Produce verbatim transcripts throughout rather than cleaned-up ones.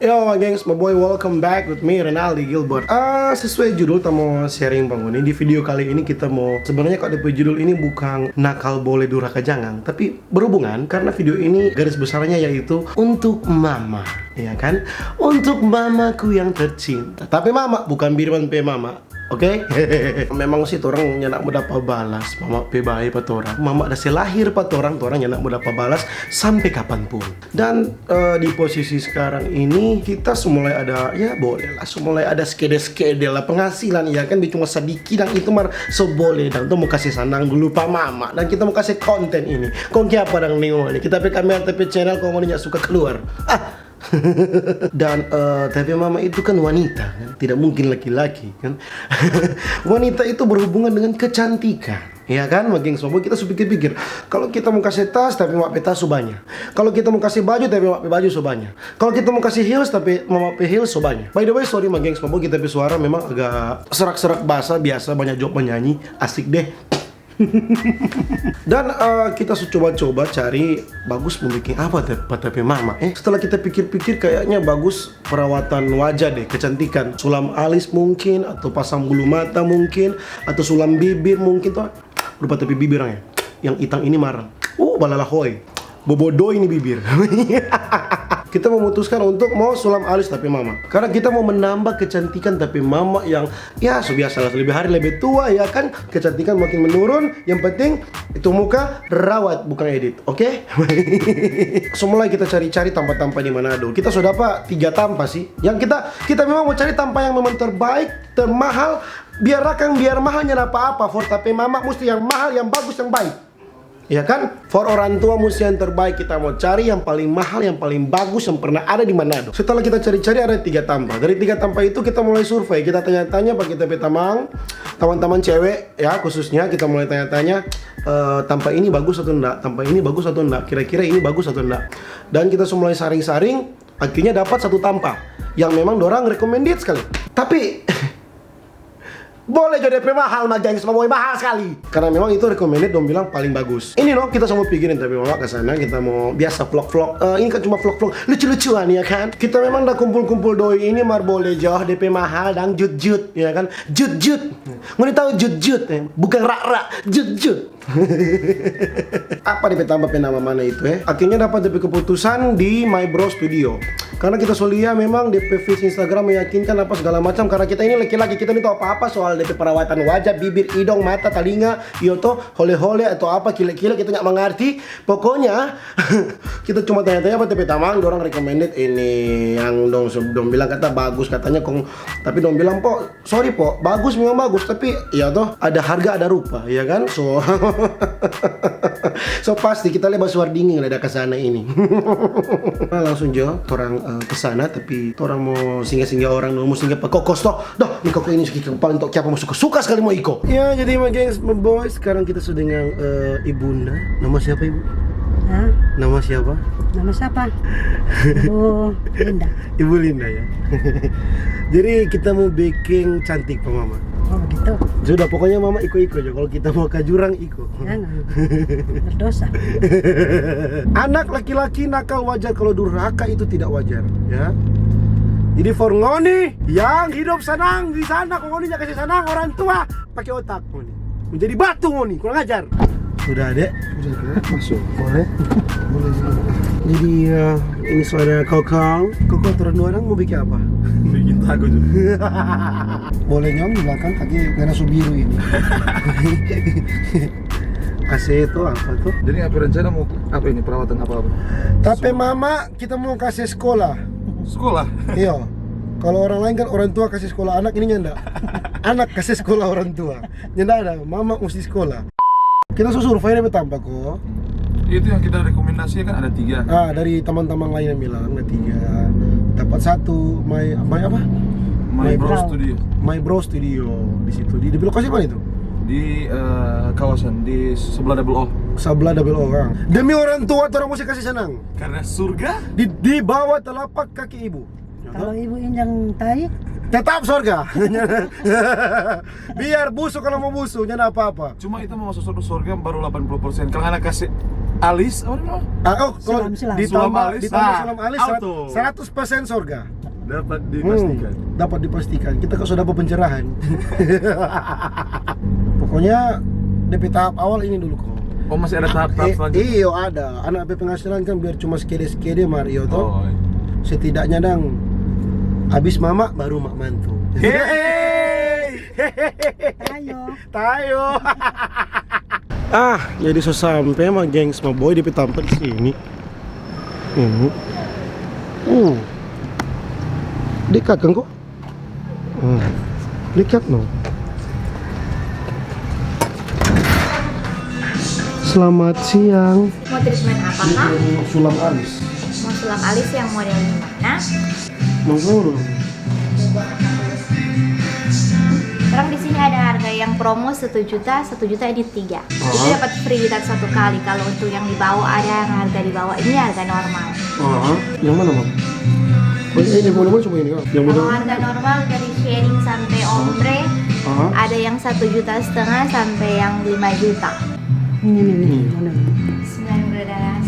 Yo, my gengs, my boy, welcome back with me, Renaldi Gilbert. Ah, sesuai judul, kita mau sharing bang ini. Di video kali ini kita mau, sebenarnya kok depe judul ini bukan nakal bole durhaka jangan, tapi berhubungan karena video ini garis besarnya yaitu untuk mama, ya kan? Untuk mamaku yang tercinta. Tapi mama, bukan Birman pe mama. Oke? Memang sih torang nyanda mo dapa balas mama pe bae pa torang. Mama da se lahir pa torang, torang nyanda mo dapa balas sampe kapanpun. Dan, eh, di posisi sekarang ini, kita su mulai ada, ya boleh lah, su mulai ada skede-skede lah penghasilan, ya kan, cuma sadiki dang itu mar so boleh dang. Tong mo kase sanang dulu pa mama, dan kita mo kase konten ini. Kong kiapa dang ni ngoni? Kita pe kamera, ta pe channel, kong ngoni nya suka keluar. Ah, dan, eh, tapi mama itu kan wanita, kan? Tidak mungkin laki-laki, kan? Wanita itu berhubungan dengan kecantikan. Ya kan, my gengs, my boy, kita su pikir-pikir. Kalau kita mo kase tas, tapi mama pe tas su banya. Kalau kita mo kase baju, tapi mama pe baju su banya. Kalau kita mo kase heels, tapi mama pe heels su banya. By the way, sorry, my gengs, my boy, kita pe suara memang agak serak-serak basa, biasa banyak job menyanyi, asik deh. Dan, eh, kita su coba-coba cari bagus mo biking apa te-, pa ta pe mama, eh. Setelah kita pikir-pikir, kayaknya bagus perawatan wajah deh, kecantikan. Sulam alis mungkin, atau pasang bulu mata mungkin, atau sulam bibir mungkin, toh. Rupa ta pe bibir, ya. Yang itang ini mar, uh, balalahoy. Bobodo ini bibir. Kita memutuskan untuk mau sulam alis ta pe mama. Karena kita mau menambah kecantikan ta pe mama yang, ya, su biasa lah, lebih hari lebih tua, ya kan? Kecantikan makin menurun. Yang penting itu muka rawat, bukan edit, oke? So mulai kita cari-cari tampa-tampa di Manado. Kita su dapa tiga tampa sih. Yang kita, kita memang mo cari tampa yang memang terbaik, termahal, biar akang, biar mahal, nyanda apa-apa. For ta pe mama musti yang mahal, yang bagus, yang baik. Ya kan? For orang tua musti yang terbaik, kita mo cari yang paling mahal, yang paling bagus yang pernah ada di Manado. Setelah kita cari-cari, ada tiga tampa. Dari tiga tampa itu kita mulai survei, kita tanya-tanya pa kita pe tamang, tamang-tamang cewek ya khususnya, kita mulai tanya-tanya, eh, tampa ini bagus atau ndak, tampa ini bagus atau ndak, kira-kira ini bagus atau ndak. Dan kita su mulai saring-saring, akhirnya dapat satu tampa yang memang dorang recommended sekali. Tapi boleh jo depe mahal, my gengs, my boy, mahal sekali. Karena memang itu recommended, dong bilang paling bagus. Ini no, kita sama pikirin, tapi mama ke sana, kita mo biasa vlog-vlog. Eh, ini kan cuma vlog-vlog lucu-lucuan, ya kan? Kita memang da kumpul-kumpul doi ini, mar boleh jo depe mahal dang jut-jut, ya kan? Jut-jut. Ngoni tahu jut-jut, eh? Bukan rak-rak, jut-jut. Apa depe tampa pe nama mana itu, eh? Akhirnya dapat depe keputusan di My Bro Studio. Karena kita so lia memang depe feeds Instagram meyakinkan apa segala macam. Karena kita ini laki-laki, kita ni tahu apa-apa soal depe perawatan wajah, bibir, idong, mata, talinga, iyo to, hole-hole atau apa, kile-kile, kita nggak mengerti. Pokoknya kita cuma tanya-tanya apa depe tamang, dorang recommended ini yang dong, dong bilang kata bagus, katanya kong, tapi dong bilang po, sorry po, bagus memang bagus, tapi ya toh, ada harga ada rupa, ya kan? So, so pasti kita leba suar dingin ada ke sana ini. Nah, langsung jo torang, eh, ke sana, tapi torang mo singgah-singgah orang, mo singgah pa kokos toh. Doh, ni koko ini saki kepala untuk kiapa mo suka-suka sekali mo iko. Ya, jadi my gengs, my boys, sekarang kita sudah dengan, eh, ibunda. Nama siapa, Ibu? Hah? Nama siapa? Nama siapa? Ibu Linda. Ibu Linda, ya. Jadi kita mau bikin cantik pa mama. Oh, begitu. Sudah, pokoknya mama iko-iko aja. Kalau kita mau ke jurang, iko. Jangan. Berdosa. Anak laki-laki nakal wajar, kalau durhaka itu tidak wajar, ya. Jadi for ngoni yang hidup senang di sana, kong ngoni ja kasih senang orang tua, pakai otak ngoni. Menjadi batu ngoni, kurang ajar. Sudah, Dek. Sudah, Dek. Masuk. Boleh? Boleh juga. Jadi, eh, ini suara Koko. Koko, torang dua orang mau bikin apa? Bikin taco juga. Boleh nyong di belakang, tapi karena su biru ini. A C itu apa tuh? Jadi apa rencana mau apa ini, perawatan apa-apa? Tapi mama, kita mau kasih sekolah. Sekolah? Iya. Kalau orang lain kan orang tua kasih sekolah anak, ini nyanda. Anak kasih sekolah orang tua. Nyanda ada, mama mesti sekolah. Kita su survei depe tampa ko. Itu yang kita rekomendasi kan ada tiga. Ah, dari teman-teman lain yang bilang ada tiga. Dapat satu, My, My apa? My My Bro Bro. Studio. My Bro Studio di situ. Di, di lokasi mana itu? Di eh, kawasan di sebelah Double O. Sebelah Double O, kan. Demi orang tua, orang mesti kasih senang. Karena surga. Di, di bawah telapak kaki ibu. Kalau ibu injang tai, Tetap sorga. Biar busu kalau mau busu, nyanda apa-apa. Cuma itu mau masuk surga baru delapan puluh persen. Kalau anak kasih Alis, apa namanya? Ah, oh, kalau sulam, sulam. Ditambah, sulam alis, ditambah, ah, sulam alis, auto. Seratus persen sorga. Dapat dipastikan. Hmm, dapat dipastikan. Kita kan sudah dapat pencerahan. Pokoknya, D P tahap awal ini dulu kok. Oh, masih ada tahap-tahap, eh, selanjutnya? Iyo, ada. Anak pe penghasilan kan biar cuma sekede-sekede, Mario, toh. Oh, iya. Setidaknya dang, abis mama, baru mak mantu. Hehehe. Ayo. Tayo. Ah, jadi so sampe ma gengs ma boy di pe tampa di sini. Ini. Uh. Dekat kan kok? Hmm. Dekat no. Selamat siang. Mau treatment apa, Kak? Mau sulam alis. Mau sulam alis yang model gimana? Mau sulam. Orang di sini ada harga yang promo satu juta, satu juta ini tiga. Itu dapat free retouch satu kali. Kalau untuk yang di bawah ada yang harga di bawah, ini harga normal. Aha. Yang mana, Mam? Oh, ini, ini boleh, boleh cuma ini, Kak. Yang model. Kalau harga normal dari shading sampai ombre, aha, ada yang satu juta setengah sampai yang lima juta. Ini, ini, ini, hmm, mana ini? Sembilan belas.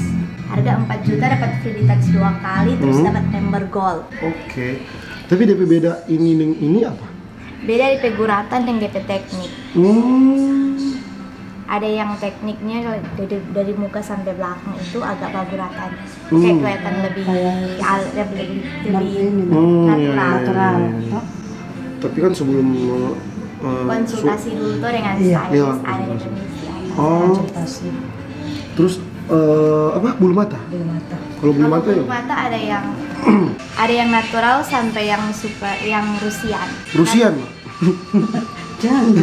Harga empat juta dapat free retouch dua kali, terus, hmm, dapat member gold. Oke. Tapi depe beda ini deng ini apa? Beda depe guratan deng depe teknik. Hmm. Ada yang tekniknya dari, dari muka sampai belakang itu agak baguratan. Hmm. Kayak kelihatan lebih al-, lebih, lebih natural. Hmm, iya, iya, iya, iya. Natural. Tapi kan sebelum, eh, konsultasi dulu tuh dengan stylist, iya, ada konsultasi. Definisi, ada. Oh. Konsultasi. Terus, eh, apa? Bulu mata? Bulu mata. Kalau bulu mata ya? Kalau bulu mata ada yang, ada yang natural sampai yang super, yang Rusian. Rusian? Jangan.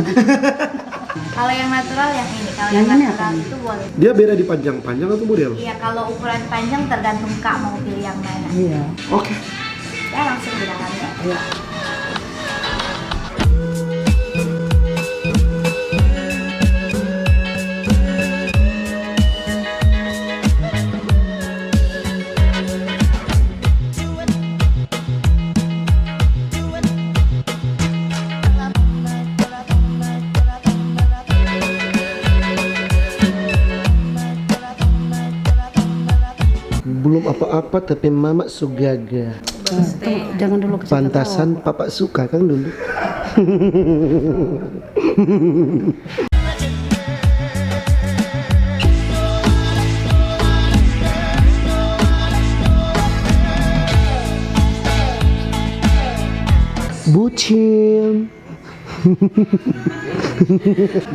Kalau yang natural yang ini, kalau yang natural itu boleh. Yang ini apa ini? Dia beda di panjang-panjang atau model? Iya, kalau ukuran panjang tergantung Kak mau pilih yang mana. Iya. Oke. Ya, langsung di dalam ya. Iya. Belum apa-apa, tapi mama su gaga. Bagus, teh. Jangan dulu kasih tahu. Pantasan papa suka kan dulu. Bucin.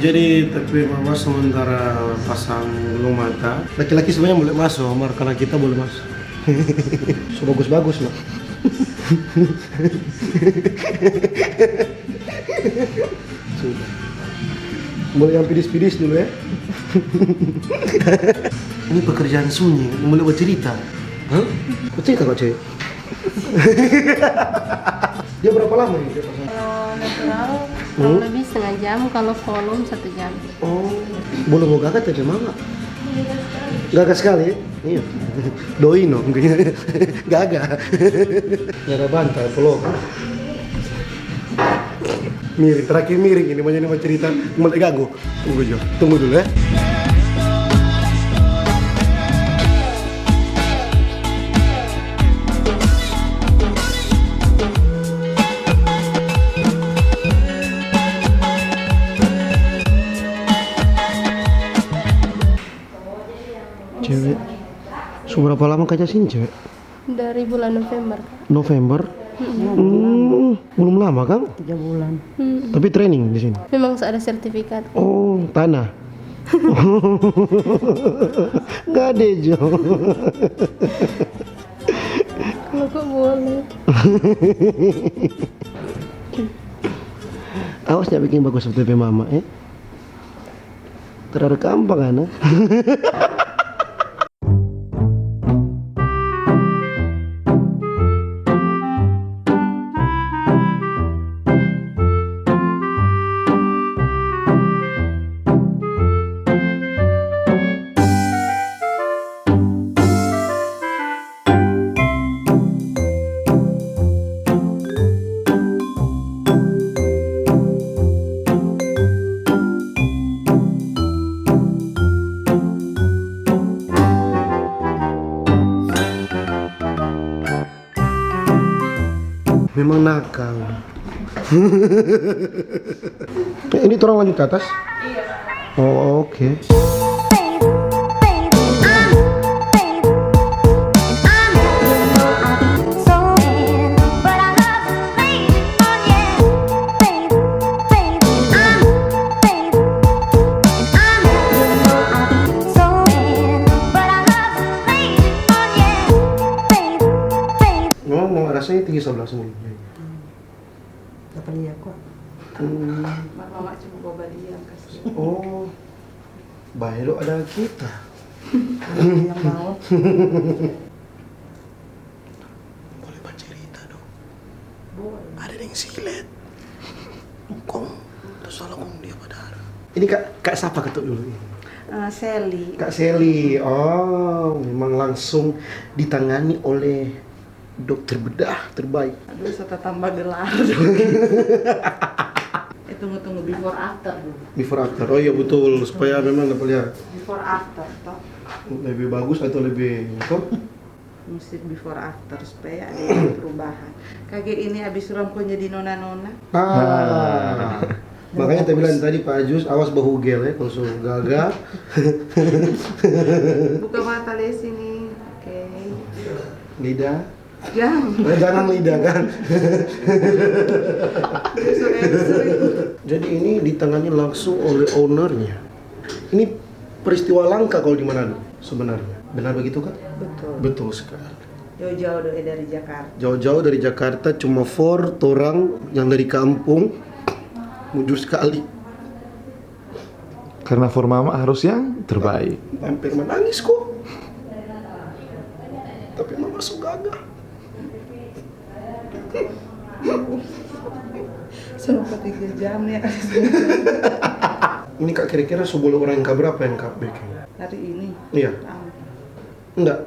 Jadi, tapi mama sementara pasang bulu mata. Laki-laki sebenarnya boleh masuk, Omar, karena kita boleh masuk. So bagus-bagus, Mak. Sudah. Mulai yang pidis-pidis dulu, ya. Ini pekerjaan sunyi, mulai bercerita. Hah? Bercerita kok, cewek? Dia berapa lama ini dia pasang? Kalau natural, hmm, kurang lebih setengah jam, kalau volume satu jam. Oh, belum mau gaga tapi mama. Gaga sekali, ya? Iya. Doi no, gaga. Nyada bantal, pelok. Miring, terakhir miring ini, banyak ini mau cerita, mulai gago. Tunggu jo, tunggu dulu ya. Cewek. So berapa lama kaca sini, cewek? Dari bulan November, Kak. November? Mm-mm. Hmm, belum lama, kan? Tiga bulan. Mm. Tapi training di sini? Memang so ada sertifikat. Oh, tanah. Nggak ada, Jo. Kalau kok boleh. Awas ya bikin bagus seperti mama, eh. Terlalu gampang, ana. Memang nakal. Ini torang lanjut ke atas? Oh, oke. Ngomong-ngomong, rasanya tinggi sebelah sini. Dapat lihat kok. Hmm. Mama cuma bawa balian kasih. Oh. Bae lo ada kita. Yang bawa. Boleh bacerita dong. Boleh. Ada yang silet. Kong, terus salah kong dia padahal. Ini Kak, Kak siapa ketuk dulu ini? Eh, Sally. Kak Sally, oh, memang langsung ditangani oleh dokter bedah terbaik. Aduh, so tatamba gelar. Eh, tunggu, tunggu, before after dulu. Before after, oh iya betul, supaya memang dapat lihat. Before after, toh. Lebih bagus atau lebih, toh? Mesti before after, supaya ada yang perubahan. Kage ini abis orang kong jadi nona-nona. Ah. Makanya kita bilang tadi, Pak Ajus, awas bahugel ya, kalau sudah gaga. Buka mata deh sini, oke. Lidah. Jangan. Eh, jangan lidah, kan? Jadi ini ditangani langsung oleh ownernya. Ini peristiwa langka kalau di Manado sebenarnya. Benar begitu, Kak? Betul. Betul sekali. Jauh-jauh do dari Jakarta. Jauh-jauh dari Jakarta, cuma for torang yang dari kampung, mujur sekali. Karena for mama harus yang terbaik. Hampir menangis kok. Tapi mama so gagah. Sampai tiga jam ya. Ini Kak, kira-kira so boleh orang yang keberapa yang Kak bikin? Hari ini? Iya. Ah. Enggak.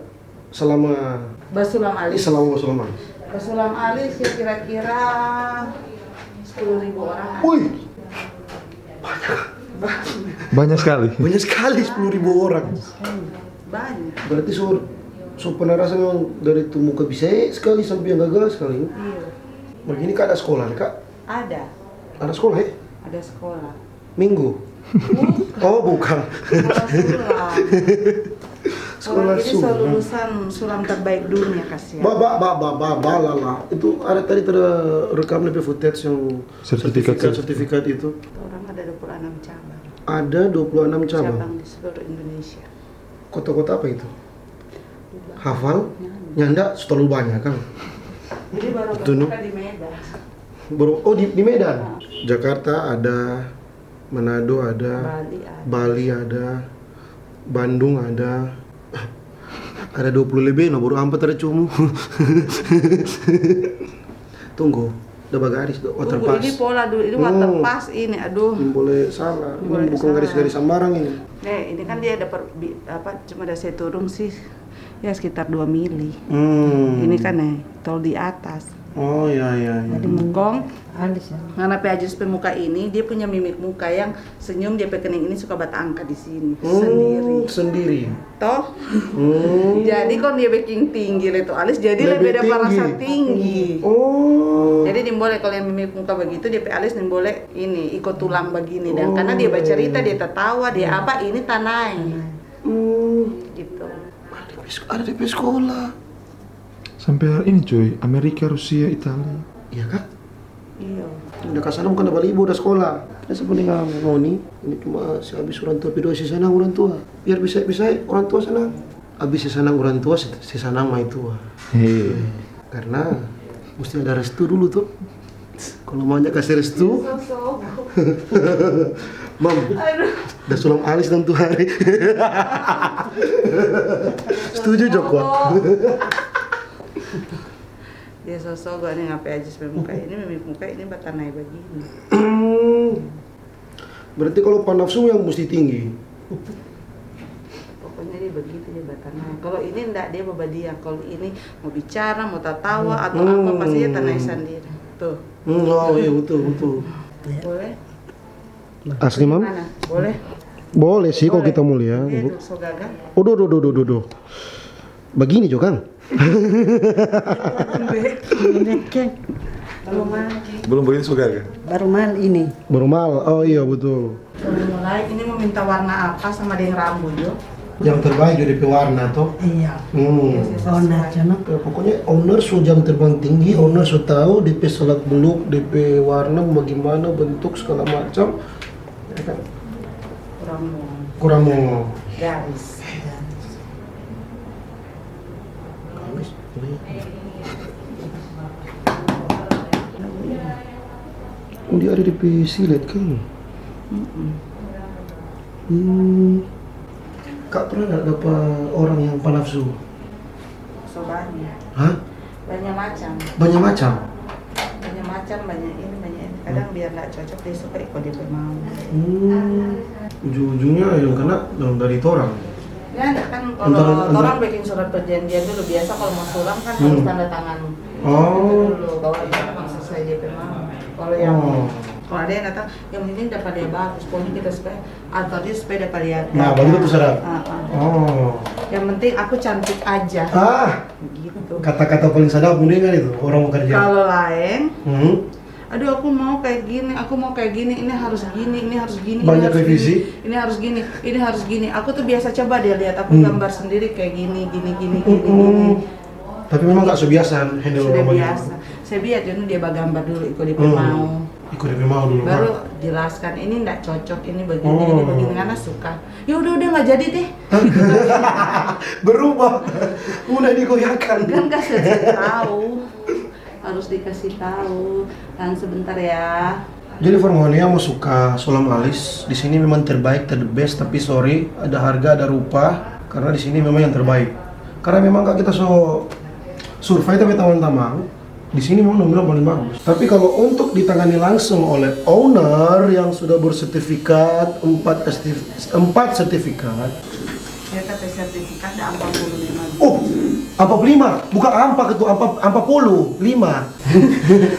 Selama Basulam alis. Selama basulam alis. Basulam alis ya kira-kira sepuluh ribu orang. Wih. Banyak. Banyak sekali. Banyak sekali, sepuluh ribu orang. Banyak. Berarti so, so pernah rasa memang dari tu muka bisa sekali sampai yang gagal sekali. Iya. Begini Kak, ada sekolah nih, Kak? Ada. Ada sekolah, eh? Ada sekolah. Minggu? Bukan. Oh, bukan. Sekolah sulam. Sekolah sulam. Orang ini so lulusan sulam terbaik dunia, kasihan. Ba, ba, ba, ba, ba, ba, la, la. Itu ada tadi, ada rekam depe footage yang sertifikat, sertifikat itu. Orang ada dua puluh enam cabang. Ada dua puluh enam cabang. Cabang di seluruh Indonesia. Kota-kota apa itu? Hafal? Nyanda, so terlalu banyak kan? Jadi baru terbuka di Medan. Baru, oh, di, di Medan? Ah. Jakarta ada, Manado ada, Bali ada. Bali ada, Bandung ada. Ada dua puluh lebih, no, baru ampat ada cumu. Tunggu, udah bagaris, udah water pass. Tunggu, ini pola dulu, ini water pass ini, aduh. Boleh salah, ini bukan garis-garis sambarang ini. Eh, ini kan dia ada per, bi, apa, cuma ada seturung sih, ya sekitar dua mili. Hmm. Ini kan, eh, tol di atas. Oh, ya, ya, ya. Jadi mukong, alis ya. Ngana pe Ajus pe muka ini, dia punya mimik muka yang senyum, dia pe kening ini suka batangka di sini, hmm, sendiri. Sendiri. Toh? Hmm. Jadi kong dia bikin tinggi le tu alis, jadi lebih dapa rasa tinggi. Oh. Jadi nimbole kalau yang mimik muka begitu, dia pe alis nimbole ini, iko tulang begini. Dan karena dia bacerita, dia tatawa, dia apa, ini tanai. Hmm. Gitu. Ada di pes-, ada di pes sekolah. Sampe ini cuy, Amerika, Rusia, Italia. Iya kah? Iya. Udah ka sana bukan da bali ibu, udah sekolah. Ada sebenarnya ngoni, ini cuma si abis orang tua pe doa, si sanang orang tua. Biar bisa, bisa orang tua sanang. Abis si sanang orang tua, si, si sanang mai tua. Hei. Karena musti ada restu dulu tuh. Kalau maunya kasih restu, Mam, aduh, da sulam alis dang tu hari. Setuju jo kwa. Dia sosok gua nih ngape aja sampai muka ini, mimik muka ini batanai begini. Berarti kalau pa nafsu yang musti tinggi. Pokoknya dia begitu, dia batanai. Kalau ini ndak, dia babadiam. Kalau ini mau bicara, mau tatawa atau apa, pasti dia tanai sendiri. Tuh. Hmm, oh iya, betul, betul. Boleh? Asli, Mam? Gimana? Boleh? Boleh sih, kalau kita mau lihat. Iya, tuh, so gagah. Aduh, aduh, aduh, aduh, aduh. Begini jo, Kang. Ini, Kang. Belum, beli suka kan? Baru mal ini. Baru mal, oh iya, betul. Baru mulai, ini mau minta warna apa sama deng rambu jo? Yang terbaik jo depe warna, toh? Iya. Hmm. Warna cakep. Ya, pokoknya owner so jam terbang tinggi, owner so tahu depe selak beluk, depe warna bagaimana, bentuk, segala macam. Ya kan? Kurang mau. Kurang mau. Garis. Garis. Oh, dia ada depe silet kan? Mm-mm. Hmm. Kak pernah nggak dapa orang yang panafsu? So banyak. Hah? Banyak macam. Banyak macam? Banyak macam, banyak ini, banyak ini. Kadang biar nggak cocok, dia suka iko dia pe mau. Hmm. Ujung-ujungnya yang kena yang dari torang. Ya, kan kalau torang bikin surat perjanjian dulu, biasa kalau mau sulam kan harus tanda tangan. Oh. Itu dulu, bahwa itu memang sesuai dia pe mau. Kalau yang, kalau ada yang datang, yang penting dapat dia bagus, pokoknya kita supaya, atau dia supaya dapat dia gagah. Nah, baru itu syarat. Ah, ah. Oh. Yang penting aku cantik aja. Ah. Gitu. Kata-kata paling sadap mau dengar itu, orang mau kerja. Kalau lain, hmm? Aduh, aku mau kayak gini, aku mau kayak gini, ini harus gini, ini harus gini, banyak revisi, ini harus gini, ini harus gini. Aku tuh biasa coba dia lihat, aku gambar sendiri kayak gini, gini, gini, gini, gini. Tapi memang nggak so biasa handle orang banyak. Sudah biasa. Saya biar dulu dia bagambar dulu, iko dia mau. Iko dia mau dulu, baru jelaskan, ini nggak cocok, ini begini, ini begini, karena suka. Ya udah, udah nggak jadi deh. Berubah. Udah digoyahkan. Kan kasih tahu. Harus dikasih tahu. Tahan sebentar ya. Jadi for ngoni yang mau suka sulam alis, di sini memang terbaik, ter the best, tapi sorry, ada harga, ada rupa, karena di sini memang yang terbaik. Karena memang kak kita so survei tapi teman-teman, di sini memang dong bilang paling bagus. Tapi kalau untuk ditangani langsung oleh owner yang sudah bersertifikat empat sertif-, empat sertifikat, ya, tapi sertifikat ada empat puluh lima. Oh, empat puluh lima? Bukan ampa itu, ampa, ampa puluh lima.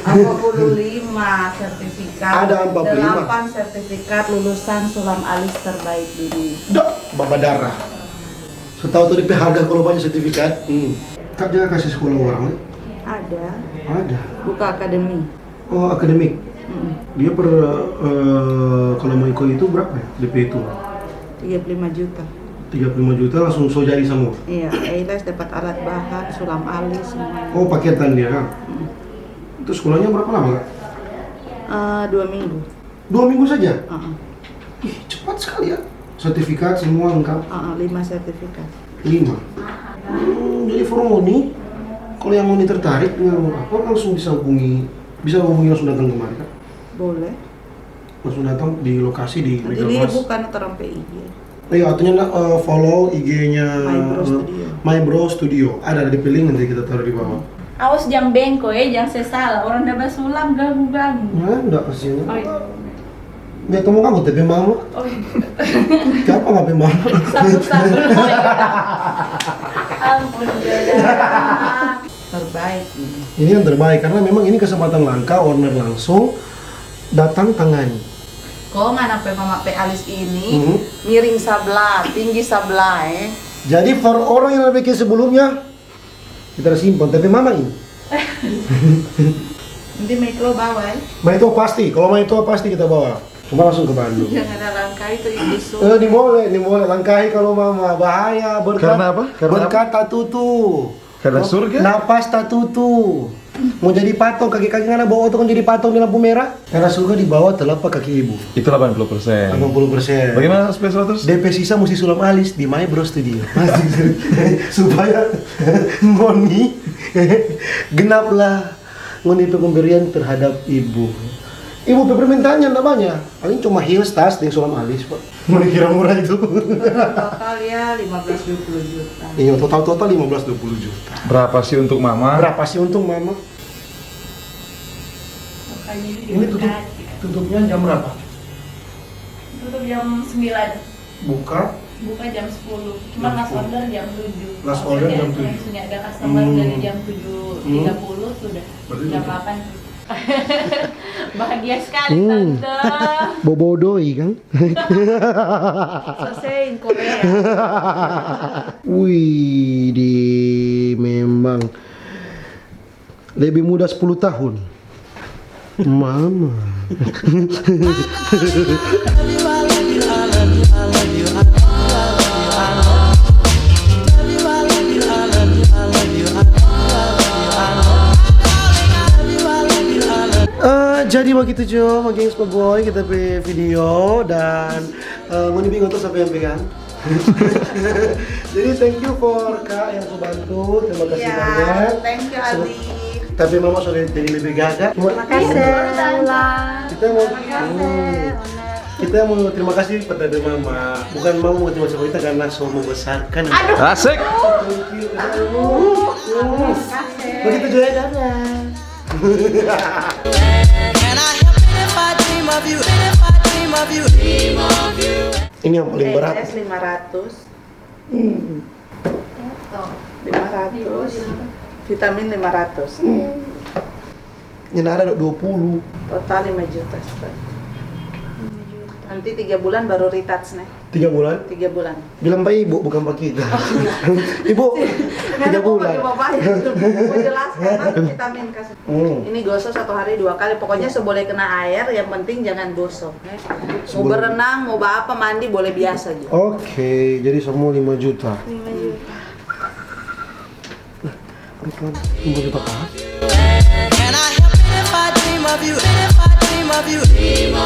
Ampa puluh lima sertifikat. Ada ampa puluh lima. Delapan sertifikat lulusan sulam alis terbaik dunia. Dah, baba darah. So tau tu depe harga kalau banyak sertifikat. Hmm. Kak jaga kasih sekolah orang, eh? Ada. Ada. Buka akademi. Oh, akademik. Mm-mm. Dia per, eh, kalau mau ikut itu berapa ya? D P itu? Tiga puluh lima juta. Tiga puluh lima juta langsung so jadi semua? Iya, Eilas dapat alat bahan, sulam alis, semua. Oh, paketan dia kan? Mm. Itu sekolahnya berapa lama, Kak? Eh, dua minggu. Dua minggu saja? Heeh. Ih, cepat sekali ya. Sertifikat semua lengkap? Heeh, lima sertifikat. Lima. Hmm, jadi for ngoni, kalau yang ngoni tertarik dengan apa, langsung bisa hubungi, bisa hubungi langsung datang kemari, Kak? Boleh. Langsung datang di lokasi di Megamas. Nanti lihat bukan atau rampe I G. Iya, artinya, eh, follow I G-nya, My Bro eh, Studio. My Bro Studio. Ada di link nanti kita taruh di bawah. Awas jang bengko, eh, jang sesala. Orang da basulap gagu-gagu. Nah, nggak kasihan. Oh, iya. Dia temu kamu tapi mama. Oh, iya. Siapa nggak mama? Satu-satu. Ampun, Joda. Terbaik ini. Ini yang terbaik karena memang ini kesempatan langka, owner langsung datang tangani. Kong anak pe mama pe alis ini miring sabla, tinggi sabla, eh. Jadi for orang yang bikin sebelumnya, kita ada simpan, tapi mama ini. Nanti mai tua bawa, eh. Mai tua pasti, kalau mai tua pasti kita bawa. Cuma langsung ke Bandung. Jangan ada langkah itu, Ibu Su. Eh, ni boleh, ni boleh. Langkahi kalau mama, bahaya. Berkat, karena apa? Karena berkat apa? Tatutu. Karena surga? Napas tatutu. Mau jadi patong, kaki-kaki ngana bawa oto kong jadi patong di lampu merah. Karena surga di bawah telapak kaki ibu. Itu delapan puluh persen. Delapan puluh persen. Bagaimana sampai seratus? D P sisa musti sulam alis di My Bro Studio. Supaya ngoni genaplah ngoni pe pemberian terhadap ibu. Ibu pe permintaannya nda banya, paling cuma heels, tas, deng sulam alis, Pak. Ngoni kira murah itu? Total ya lima belas dua puluh juta. Iya, total-total lima belas dua puluh juta. Berapa sih untuk mama? Berapa sih untuk mama? Makanya ini tutup, tutupnya jam berapa? Tutup jam sembilan. Buka? Buka jam sepuluh. Cuman last order jam tujuh. Last order jam tujuh. Maksudnya ada customer dari jam tujuh tiga puluh sudah. Berarti jam delapan. Bahagia sekali, Tante. Bobodoi, kan? Selesai Korea. Wih, di memang lebih muda sepuluh tahun. Mama. Eh, jadi bagitu jo, ma gengs, ma boy, kita pe video dan, eh, ngoni bingung tu siapa yang pegang. Jadi thank you for Kak yang su bantu, terima kasih Ya, banyak. thank you, Abi. Tapi mama sudah jadi lebih gaga. Terima kasih. Kita mau, hmm, kita mau terima kasih pada mama. Bukan mama mau terima kasih kita karena sudah membesarkan. Aduh. Asik. Thank you. Aduh. Hmm. Begitu juga, dadah. Can I help it if I dream of you? If I dream of you, dream of you. Ini yang paling berat. S lima ratus. Lima ratus. Vitamin lima ratus. Ini ada dua puluh. Total lima juta. Nanti tiga bulan baru retouch nih. Tiga bulan. Tiga bulan. Bilang pa ibu, bukan pa kita. Ibu, tiga bulan. Mau jelaskan kan vitamin kasih. Hmm. Ini gosok satu hari dua kali. Pokoknya so boleh kena air, yang penting jangan gosok. Ya. Mau Sebelum- berenang, mau apa, mandi boleh biasa aja. Oke, jadi semua lima juta. Lima juta. Aduh, Tuhan, lima juta kah? Can I help it if I dream of you? If I dream of you, dream